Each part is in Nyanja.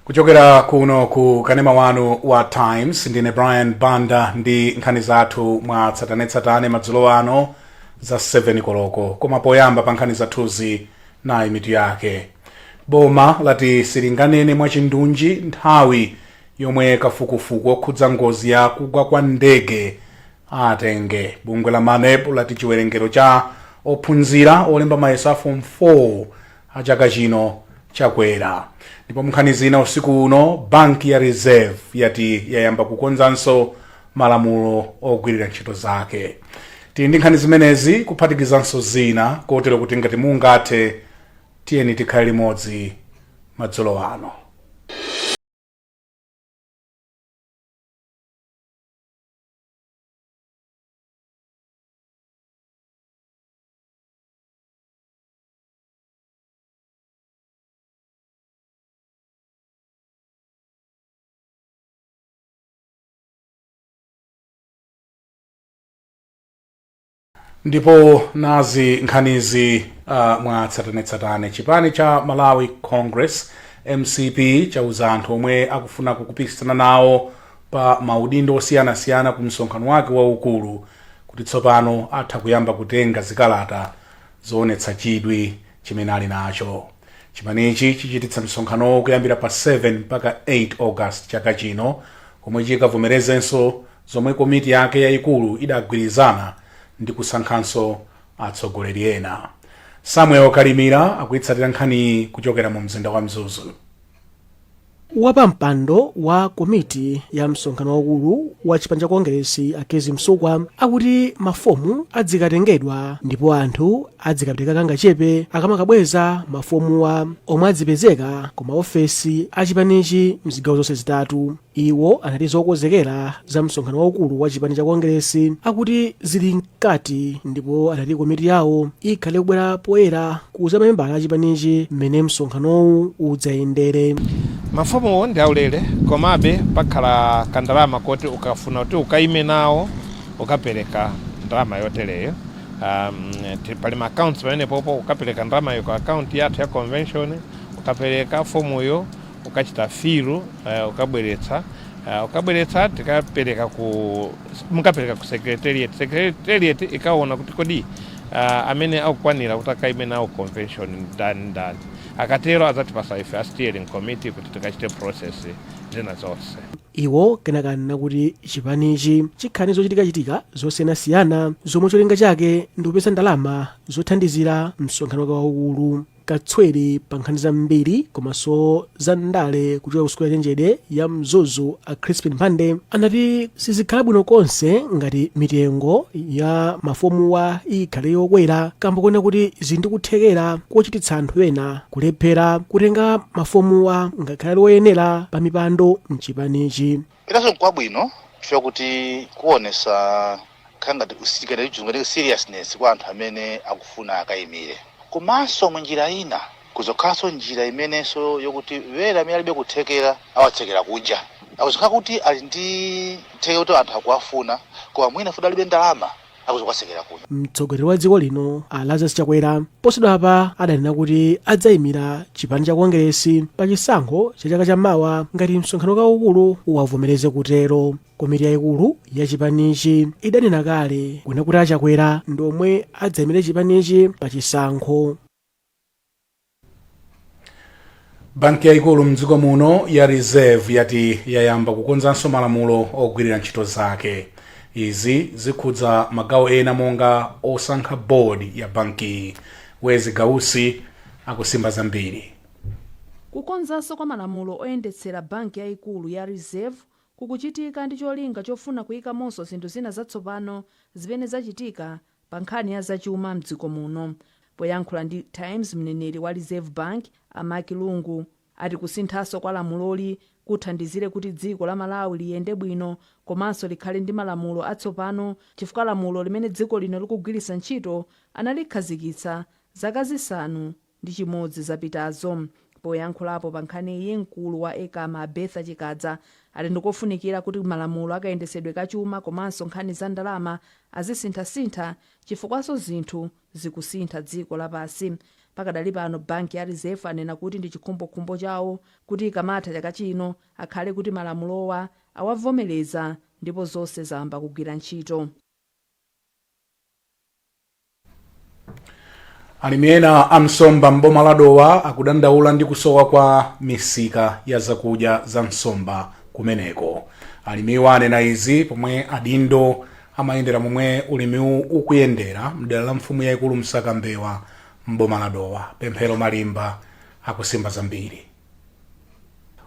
Kuchokera kuno ku kanema wanu wa Times, ndine Brian Banda ndi nkhani zathu mwa tsatanetsatane madzulo ano za 7 koloko. Koma poyamba pa nkhani zathuzi, nayi mitu yake. Boma lati silinganene mwachindunji nthawi yomwe kafukufuku okhudza ngozi ya kugwa kwa ndege atenge. Bungwe la MANEB lati chiwerengero cha ophunzira olemba mayeso a Form 4 a chaka chino chakwera. Ndipo munkhani zina usiku uno, banki ya Reserve yati yayamba kukonzanso malamulo ogwirira ntchito zake. Tili ndi nkhani zimenezi kuphatikizanso zina, kotero kuti ngati mungathe, tiyeni tikhale limodzi madzulo ano. Ndipo nazi nkhanizi mwa tsatanetsatane. Chipani cha Malawi Congress, MCP, chauza anthu omwe akufuna kukupikisana nawo pa maudindo osiyanasiyana ku msonkhano wake waukulu kuti tsopano atha kuyamba kutenga zikalata zoonetsa chidwi chimene ali nacho. Chipanichi chichititsa msonkhanowo kuyambira pa 7 mpaka 8 August chaka chino, komwe chikavomerezenso zomwe komiti yake yayikulu idagwirizana ndi kusankhanso atsogoleri ena. Samuel Kalimira akuyitsatira nkhaniyi kuchokera mu mzinda wa Mzuzu. Wapampando wa komiti ya msonkhano waukulu wa chipani cha Kongeresi, a Kezzie Msukwa, akuti mafomu adzikatengedwa ndipo anthu adzikapereka kangachepe akamakabweza mafomuwa, omwe adzipezeka ku maofesi a chipanichi mzigawo zonse zitatu. Iwo anati zokonzekera za msonkhano waukulu wa chipani cha Kongeresi akuti zili mkati, ndipo anati komiti yawo ikhale kubwera poyera kuuza mamembala a chipanichi mmene msonkhanowu udzayendere. Mafomuwo ndi aulere, komabe pakhala kandalama koti ukafuna kuti ukaime nawo ukapereka ndalama yotereyo. Pali ma accounts pamenepopo, ukapereka ndalamayo ku account yathu ya convention, ukapereka fomuyo, ukachita fill, ukabweretsa, tikapereka ku mukapereka ku secretariat. Secretariat ikaona kuti kodi amene akukwanira kuti akaime nawo convention ndani ndani. Akatero adzatipasa ife a steering committee kuti tikachite process zina zonse. Iwo kenaka anena kuti chipanichi chikhala ndi zochitikachitika zosiyanasiyana zomwe cholinga chake ndi kupeza ndalama zothandizira msonkhano wake waukulu. Katswiri pa nkhani za mbiri komanso za ndale kuchoka ku sukulu ya ukachenjede ya Mzuzu, a Crispin Mphande, anati sizikhala bwino konse ngati mitengo ya mafomuwa ikhale yokwera, kamba kuona kuti zili ndi kuthekera kochititsa anthu ena kulephera kutenga mafomuwa ngakhale ali oyenera pa mipando mchipanichi. Inanso nkwabwino chifukwa kuti kuonesa khala ngati usitikane chizungu seriousness kwa anthu amene akufuna akayimire, komanso munjira ina kuzokhalanso njira imenenso yokuti wera amene alibe kuthekera awatsekera kunja. Akuzokhala kuti ali ndi kuthekera kuti anthu akuwafuna, koma mwina futi alibe ndalama, akuzokatsekera kunja. Mtsogoleri wa dziko lino, a Lazarus Chakwera, posachedwapa adanena kuti adzayimira chipani cha Kongeresi pa chisankho cha chaka chamawa ngati msonkhano waukulu uwavomereze kutero. Komiti yayikulu ya chipanichi idanena kale kunena kuti a Chakwera ndi omwe adzayimire chipanichi pa chisankho. Banki yayikulu mdziko muno ya Reserve yati yayamba kukonzanso malamulo ogwirira ntchito zake. Izi zikhudza magawo ena monga osankha board ya bankiyi. Wezi Gausi akusimba zambiri. Kukonzanso kwa malamulo oyendetsera banki yayikulu ya Reserve kukuchitika ndi cholinga chofuna kuyikamonso zinthu zina zatsopano zimene zachitika pa nkhani ya zachuma mdziko muno. Poyankhula ndi Times, mneneri wa Reserve Bank, a Mark Lungu, ati kusinthanso kwa lamuloli kuthandizire kuti dziko la Malawi liyende bwino komanso likhale ndi malamulo atsopano, chifukwa lamulo limene dziko lino likugwiritsa ntchito analikhazikitsa zaka 61 zapitazo. Poyankhulapo pa nkhaniyi, mkulu wa ECAMA, a Bertha Chikadza, ati ndikofunikira kuti malamulo akayendetsedwe kachuma komanso nkhani za ndalama azisinthasintha, chifukwanso zinthu zikusintha dziko lapansi. Pakadali pano banki ya Reserve anena kuti ndi chikhumbokhumbo chawo kuti ikamatha chaka chino akhale kuti malamulowa awavomereza ndipo zonse zayamba kugwira ntchito. Alimi ena a nsomba m'boma la Dowa akudandaula ndi kusowa kwa misika ya zakudya za nsomba kumeneko. Alimiwa anena izi pomwe adindo amayendera momwe ulimiwu ukuyendera mdera la mfumu yayikulu Msakambewa m'boma la Dowa. Pemphero Malimba akusimba zambiri.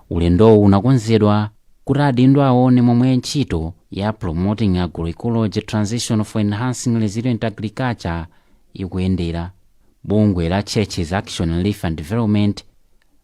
Ulendowu unakonzedwa kuti adindo aone momwe ntchito ya Promoting Agroecology Transition for Enhancing Resilient Agriculture ikuyendera. Bungwe la Churches Action Relief and Development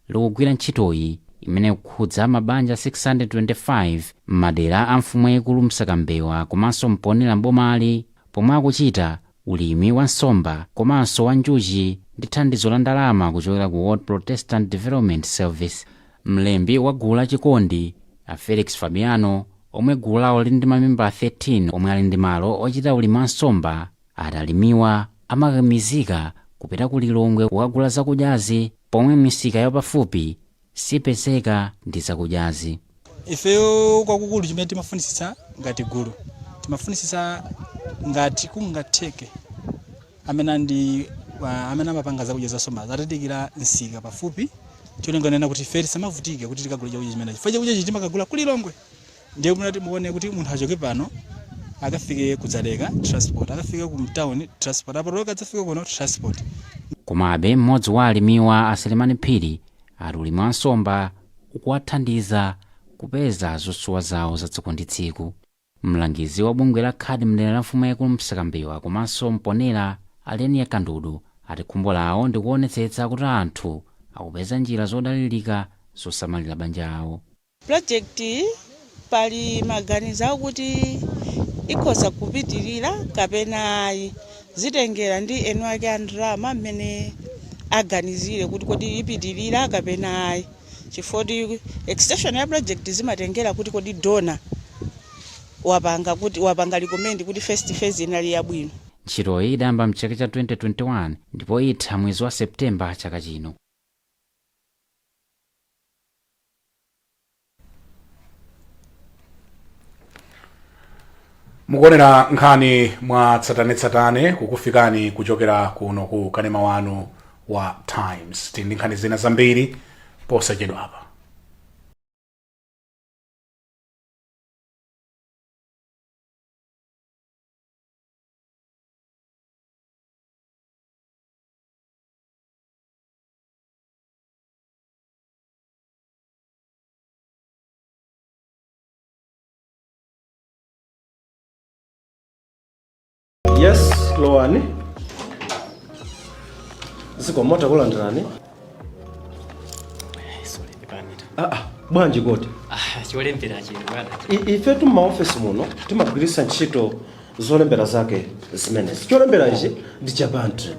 likugwira ntchitoyi imene ikukhudza mabanja 625 m'madera a mfumu yayikulu Msakambewa komanso Mponela m'bomali, pomwe akuchita ulimi wa nsomba komanso wa njuchi ndi thandizo la ndalama kuchokera ku World Protestant Development Service. Mlembi wa gulu la Chikondi a Felix Fabiano, omwe gulu lawo lili ndi mamembala 13 omwe ali ndi malo ochita ulimi wa nsomba, ati alimiwa amakakamizika kupita ku Lilongwe kukagula zakudyazi pomwe misika yapafupi sipezeka ndi zakudyazi. Ifeyo kwakukulu chimene timafunisisa ngati gulu, timafunisisa ngati kungatheke amene amapanga zakudya za nsomba atatiikira msika pafupi, cholinga nena kuti ife tisamavutike kuti tikagula chakudya chimenechi, chifukwa chakudya ichi timakagula ku Lilongwe. Ndiye munati muone kuti munthu achoke pano akafike ku Dzaleka, transport, akafike ku town, transport, apo adzafike kuno, transport. Komabe mmodzi wa alimiwa a Selemani Phiri ati ulimi wa nsomba ukuwathandiza kupeza zosowa zawo za tsiku ndi tsiku. Mlangizi wa bungwe la CARD mdera la mfumu yayikulu Msakambewa komanso Mponela Alenia Kandudu ati khumbo lawo ndikuonetsetsa kuti anthu akupeza njira zodalirika zosamalira banja awo. Project pali maganizo akuti ikhoza kupitirira kapena ayi, zitengera ndi eni ake a ndalama mmene aganizire kuti kodi ipitirira kapena ayi, chifukwa extension ya project zimatengera kuti kodi donor wapanga kuti wapanga recommend kuti first phase inali yabwino. Ntchitoyi idayamba mchaka cha 2021 ndipo itha mwezi wa Septemba chaka chino. Mukuonera nkhani mwa tsatanetsatane kukufikani kuchokera kuno ku kanema wanu wa Times. Tili ndi nkhani zina zambiri posachedwapa. Yes, lowani. Zikomo, takulandirani. Ah, ah, bwanji kodi? Ah, cholembera chino bwana. Ifetu m'maofesi muno timagwiritsa ntchito zolembera zake zimenezi. Cholembera ichi ndi cha Bentley.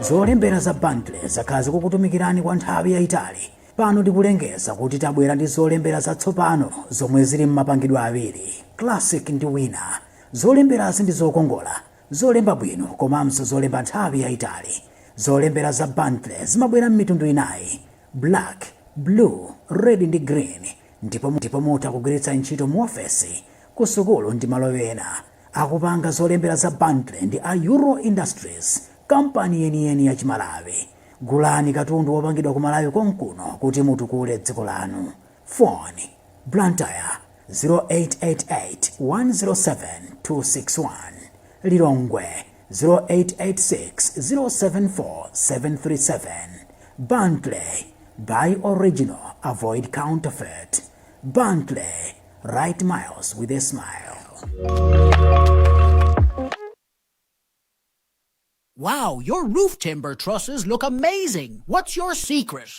Zolembera za Bentley zakhala zikukutumikirani kwa nthawi yayitali. Pano tikulengeza kuti tabwera ndi zolembera zatsopano zomwe zili m'mapangidwe awiri, Classic ndi Winner. Zolemberazi ndi zokongola, zolemba bwino komanso zolemba nthawi yayitali. Zolembera za Bentley zimabwera m'mitundu inayi: black, blue, red ndi green, ndipo mutha kugwiritsa ntchito mu ofesi, ku sukulu ndi malo ena. Akupanga zolembera za Bentley ndi a Euro Industries, kampani yeniyeni ya Chimalawi. Gulani katundu wopangidwa ku Malawi konkuno kuti mutukule dziko lanu. Phone: Blantyre 0888 107 261, Lilongwe 0886 074 737. Bentley, buy original, avoid counterfeit. Bentley, write miles with a smile. Wow, your roof timber trusses look amazing. What's your secret?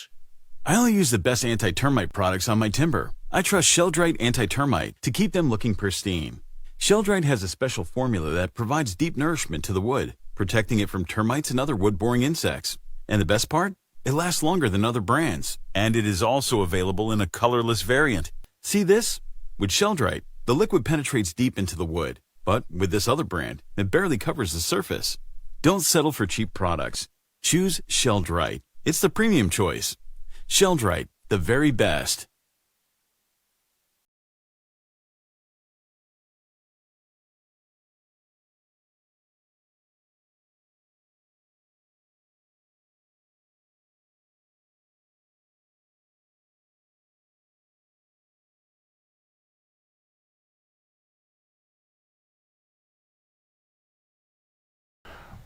I only use the best anti-termite products on my timber. I trust Sheldrite Anti-Termite to keep them looking pristine. Sheldrite has a special formula that provides deep nourishment to the wood, protecting it from termites and other wood-boring insects. And the best part? It lasts longer than other brands. And it is also available in a colorless variant. See this? With Sheldrite, the liquid penetrates deep into the wood. But with this other brand, it barely covers the surface. Don't settle for cheap products. Choose Sheldrite. It's the premium choice. Sheldrite, the very best.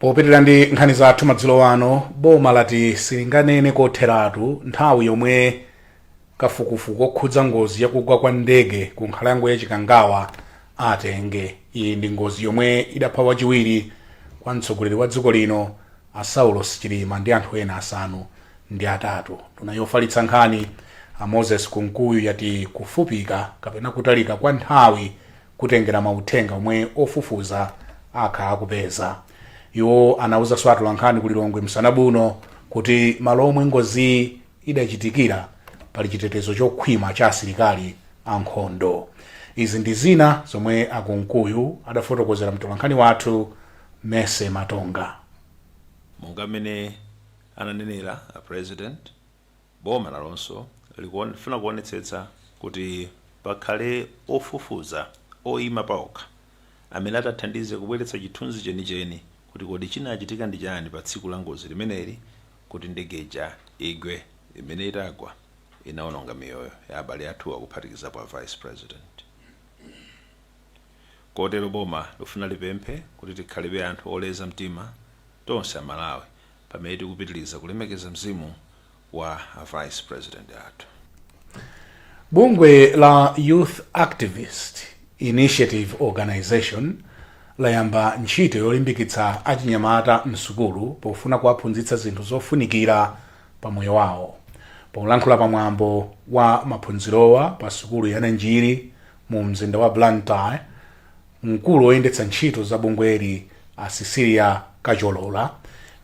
Popitirira ndi nkhani zathu madzulo ano, boma lati silinganene kotheratu nthawi yomwe kafukufuku okhudza ngozi yakugwa kwa ndege ku nkhalango ya Chikangawa atenge. Iyi ndi ngozi yomwe idapha wachiwiri kwa mtsogoleri wa dziko lino a Saulos Chilima ndi anthu ena 8. Nduna yofalitsa nkhani a Moses Kunkuyu yati kufupika kapena kutalika kwa nthawi kutengera mauthenga omwe ofufuza akhala akupeza. Iwo anauzanso atolankhani ku Lilongwe msana buno kuti malo omwe ngoziyi idachitikira pali chitetezo chokhwima cha asilikali ankhondo. Izi ndi zina zomwe a Kunkuyu adafotokozera mtolankhani wathu Mercy Matonga. Monga mmene ananenera a President, boma nalonso likufuna kuonetsetsa kuti pakhale ofufuza oima paokha amene atathandize kubweretsa chithunzi chenicheni kuti kodi chinachitika ndi chani pa tsiku la ngozi limeneli kuti ndege ija igwe, imene itagwa inaononga miyoyo ya abale athuwa kuphatikizapo a Vice President. Kotero boma likufuna lipemphe kuti tikhalebe anthu oleza mtima tonse Amalawi pamene tikupitiliza kulemekeza mzimu wa a Vice President athu. Bungwe la Youth Activist Initiative Organization layamba ntchito yolimbikitsa achinyamata msukulu pofuna kuwaphunzitsa zinthu zofunikira pa moyo wawo. Polankhula pa mwambo wa maphunzirowa pa sukulu ya Nanjiri mu mzinda wa Blantyre, mkulu oyendetsa ntchito za bungweli a Cecilia Kacholola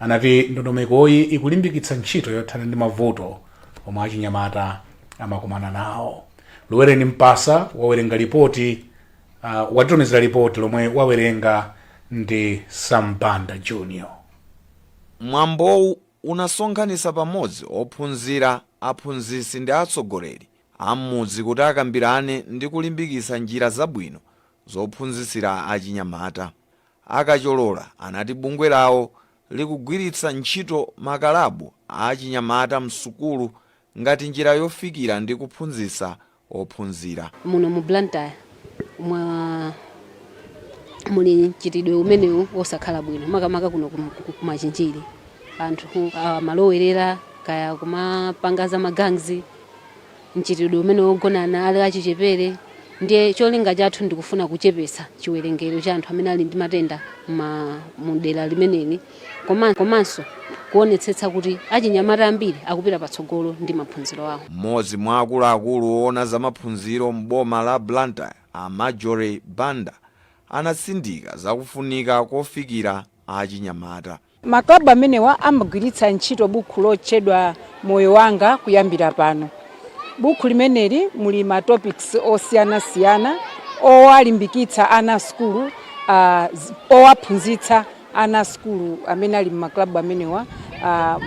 anati ndondomekoyi ikulimbikitsa ntchito yothana ndi mavuto omwe achinyamata amakumana nawo. Luwereni Mpasa wawerenga ripoti, watitumizira ripoti lomwe wawerenga ndi Sambanda Junior. Mwambowu unasonkhanitsa pamodzi ophunzira, aphunzitsi ndi atsogoleri a m'mudzi kuti akambirane ndi kulimbikitsa njira zabwino zophunzitsira achinyamata. A Kacholola anati bungwe lawo likugwiritsa ntchito makalabu a achinyamata m'sukulu ngati njira yofikira ndi kuphunzitsa ophunzira. Muno mu Blantyre mwa muli mchitidwe umenewu wosakhala bwino, makamaka kuno ku Machinjiri. Anthu amalowerera kaya kumapanga za magangs, mchitidwe umene wogonana ali achichepere. Ndiye cholinga chathu ndikufuna kuchepetsa chiwerengero cha anthu amene ali ndi matenda mu dera limeneli, komanso kuonetsetsa kuti achinyamata ambiri akupita patsogolo ndi maphunziro awo. Mmodzi mwa akuluakulu oona za maphunziro m'boma la Blantyre, a Marjorie Banda, anatsindika za kufunika kofikira achinyamata. Maklabu amenewa amagwiritsa ntchito bukhu lotchedwa Moyo Wanga Kuyambira Pano. Bukhu limeneli muli ma topics osiyanasiyana owalimbikitsa ana sukulu, owaphunzitsa ana sukulu amene ali m'maklabu amenewa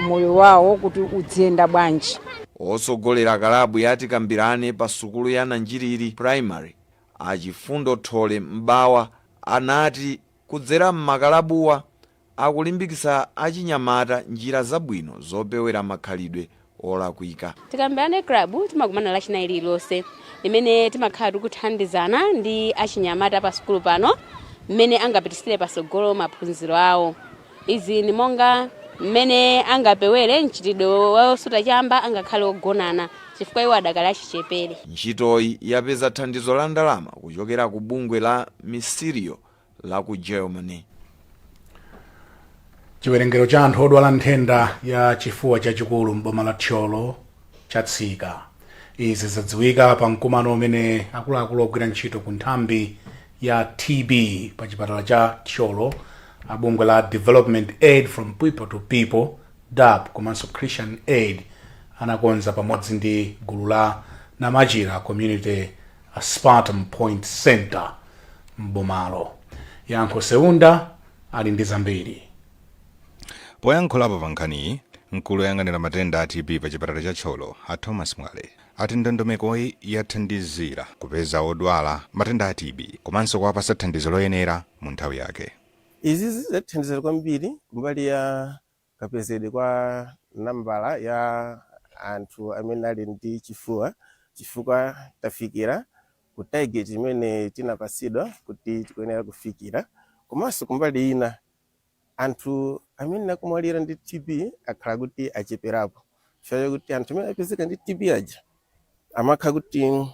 moyo wawo kuti udziyenda bwanji. Otsogolera kalabu ya Tikambirane pa sukulu ya Nanjiriri Primary, a Chifundo Thole M'bawa, anati kudzera m'makalabuwa akulimbikitsa achinyamata njira zabwino zopewera makhalidwe olakwika. Tikambirane Club timakumana Lachinayi lililonse, limene timakhala tikuthandizana ndi achinyamata pa sukulu pano mmene angapititsire patsogolo maphunziro awo. Izi ni monga mmene angapewere mchitidwe wosuta chamba, angakhale ogonana, chifukwa iwo adakali achichepere. Ntchitoyi yapeza thandizo la ndalama kuchokera ku bungwe la Misereor la ku Germany. Chiwerengero cha anthu odwala nthenda ya chifuwa chachikulu m'boma la Thyolo chatsika. Izi zadziwika pa mkumano umene akuluakulu ogwira ntchito ku nthambi ya TB pa chipatala cha Thyolo, a bungwe la Development Aid from People to People, DAPP, komanso Christian Aid anakonza pamodzi ndi gulu la Namachira Community Aspartame Point Center m'bomalo. Yankho Seunda ali ndi zambiri. Poyankhulapo pa nkhaniyi, mkulu woyang'anira matenda a TB pa chipatala cha Thyolo, a Thomas Mwale, ati ndondomekoyi yathandizira kupeza odwala matenda a TB komanso kuwapasa thandizo loyenera mu nthawi yake. Izi zatithandizira kwambiri kumbali ya kapezedwe kwa nambala ya anthu amene ali ndi chifuwa, chifukwa tafikira ku target imene tinapasidwa kuti tikuyenera kufikira. Komanso kumbali ina, anthu amene akumwalira ndi TB akhala kuti acheperapo, chifukwa chakuti anthu amene apezeka ndi TB aja amakhala kuti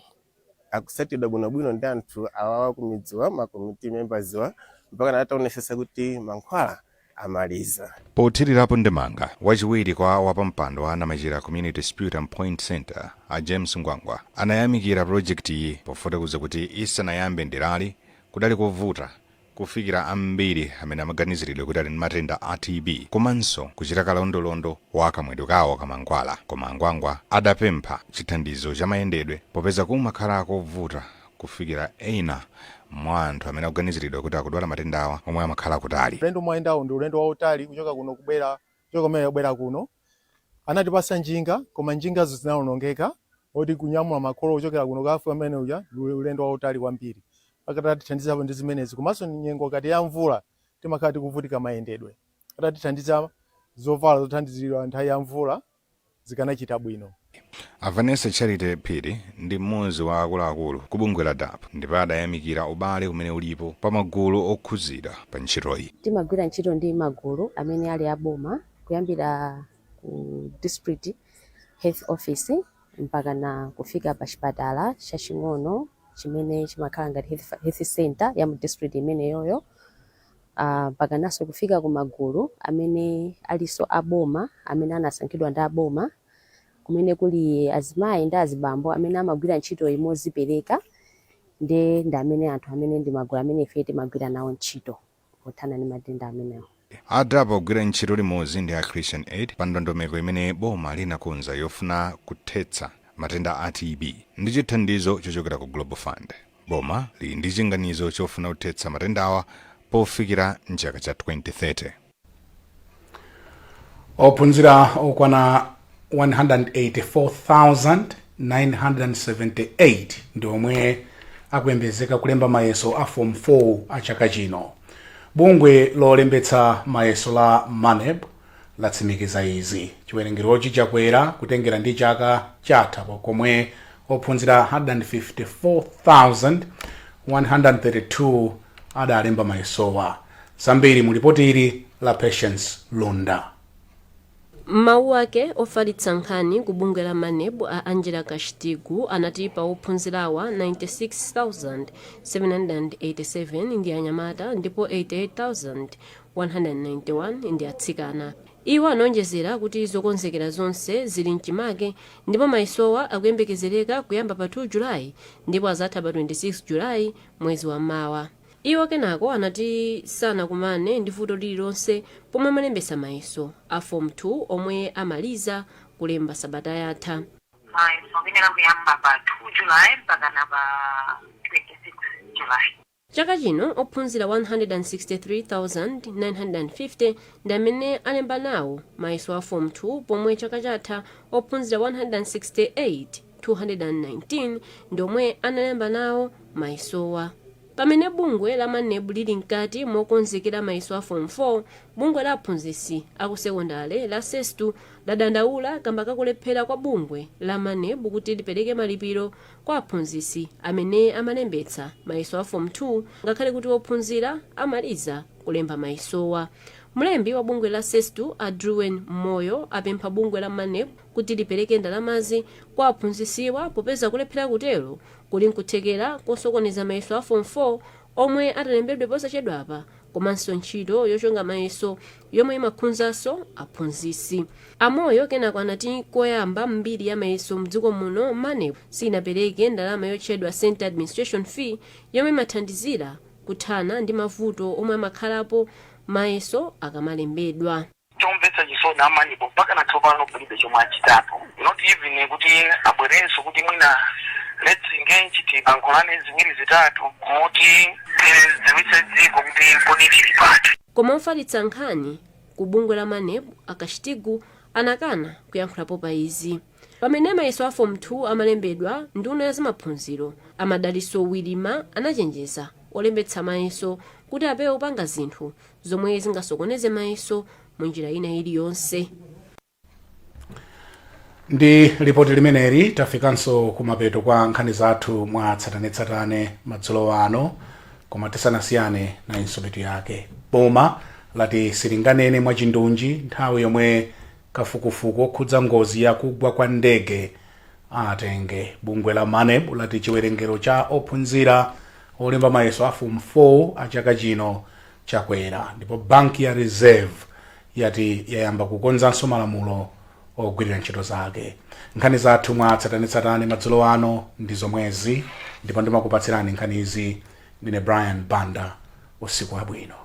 akusatidwa bwinobwino ndi anthu awawa kumidziwa, ma community members wa, mpaka ataonesesa kuti mankhwala amaliza. Pothirirapo ndemanga, wachiwiri kwa wapampando wa Namachira Community Sputum Point Center, a James Ngwangwa, anayamikira projektiyi pofotokoza kuti isanayambe nderali kudali kovuta kufikira ambiri amene amaganiziridwa kuti ali ndi matenda a TB komanso kuchita kalondolondo wa kamwedwe kawo kamankhwala. Koma Ngwangwa adapempha chithandizo cha mayendedwe, popeza kumakhala kovuta kufikira ena mwa anthu amene akuganiziridwa kuti akudwala matendawa omwe amakhala kutali. Ulendo mwayendawo ndi ulendo wautali, kuchoka kuno kubwera, kuchoka kumene kubwera kuno. Anatipasa njinga, koma njingazo zinawonongeka, oti kunyamula makolo kuchokera kuno kafika kumene uja ndi ulendo wautali kwambiri. Akatatithandizapo ndi zimenezi, komanso nyengo kati ya mvula timakhala tikuvutika mayendedwe. Atatithandiza zovala zothandizidwa nthawi ya mvula zikanachita bwino. A Vanessa Charity Phiri ndi mmodzi wa akuluakulu ku bungwe la DAPP ndipo adayamikira ubale umene ulipo pa magulu okhuzidwa pa ntchitoyi. Timagwira ntchito ndi magulu amene ali aboma, kuyambira ku district health office mpaka na kufika pa chipatala chaching'ono chimene chimakhala ngati health center ya mu district imeneyoyo, mpaka naso kufika ku magulu amene aliso aboma, amene anasankhidwa ndi aboma, kumene kuli azimayi ndi azibambo amene amagwira ntchito mozipereka. Ndi amene anthu amene ndi magulu amene ife timagwira nawo ntchito pothana ndi matenda amenewo. A DAPP akugwira ntchito limodzi ndi a Christian Aid pa ndondomeko imene boma linakonza yofuna kuthetsa matenda a TB ndi chithandizo chochokera ku Global Fund. Boma lili ndi chinganizo chofuna kuthetsa matendawa pofikira mchaka cha 2030. Ophunzira okwana 184,978 ndi omwe akuyembekezeka kulemba mayeso a Form 4 a chaka chino. Bungwe lolembetsa mayeso la MANEB latsimikiza izi. Chiwerengerochi chakwera kutengera ndi chaka chatha, komwe ophunzira 154,132 adalemba mayesowa. Zambiri mu lipoti ili la Patience Lunda. M'mawu ake, ofalitsa nkhani ku bungwe la MANEB a Angela Kashitigu anati pa ophunzirawa, 96,787 ndi anyamata ndipo 88,191 ndi atsikana. Iwo anaonjezera kuti zokonzekera zonse zili mchimake ndipo mayesowa akuyembekezereka kuyamba pa 2 Julayi ndipo azatha pa 26 Julayi mwezi wa mawa. Iwo kenako anati sanakumane ndi vuto lililonse pomwe amalembetsa mayeso a Form 2 omwe amaliza kulemba sabata yatha. Mayeso akuyenera kuyamba pa 2 July mpakana pa 26 July. Chaka chino ophunzira 163,950 ndi amene alemba nawo mayeso a Form 2, pomwe chaka chatha ophunzira 168,219 ndi omwe analemba nawo mayesowa. Pamene bungwe la MANEB lili mkati mokonzekera mayeso a Form 4, bungwe la aphunzitsi akusekondale la SESTU ladandaula kamba kakulephera kwa bungwe la MANEB kuti lipereke malipiro kwa aphunzitsi amene amalembetsa mayeso a Form 2, ngakhale kuti ophunzira amaliza kulemba mayesowa. Mlembi wa bungwe la SESTU a Druwen Moyo apempha bungwe la MANEB kuti lipereke ndalamazi kwa aphunzitsiwa, popeza kulephera kutero kuli nkuthekera kosokoneza mayeso a Form 4 omwe atalembedwe posachedwapa, komanso ntchito yochonga mayeso yomwe imakhunzanso aphunzitsi. Amoyo kenako anati koyamba mbiri ya mayeso mdziko muno, MANEB sinapereke ndalama yotchedwa center administration fee, yomwe imathandizira kuthana ndi mavuto omwe amakhalapo mayeso akamalembedwa. Chomvetsa chisoni, a MANEB mpaka na tsopano palibe chomwe achitapo, not even kuti abwerenso kuti mwina let's engage, tilankhulane ziwiri zitatu moti tidziwitse dziko kuti kodi tili pati. Koma ofalitsa nkhani Ku bungwe la MANEB, a Kashitigu anakana kuyankhulapo pa izi. Pamene mayeso a Form 2 amalembedwa, nduna ya zamaphunziro a Madalitso Wirima anachenjeza olembetsa mayeso kuti apewe kupanga zinthu zomwe zingasokoneze mayeso mu njira ina iliyonse. Ndi lipoti limeneli tafikanso kumapeto kwa nkhani zathu mwa tsatanetsatane madzulo ano, koma tisanasiyane nayinso mitu yake. Boma lati silinganene mwachindunji nthawi yomwe kafukufuku okhudza ngozi yakugwa kwa ndege atenge. Bungwe la MANEB lati chiwerengero cha ophunzira olemba mayeso a Form 4 a chaka chino chakwera, ndipo banki ya Reserve yati yayamba kukonzanso malamulo ogwirira ntchito zake. Nkhani zathu mwa tsatanetsatane madzulo ano ndi zomwezi, ndipo ndimakupatsirani nkhani izi ndine Brian Banda. Usiku wabwino.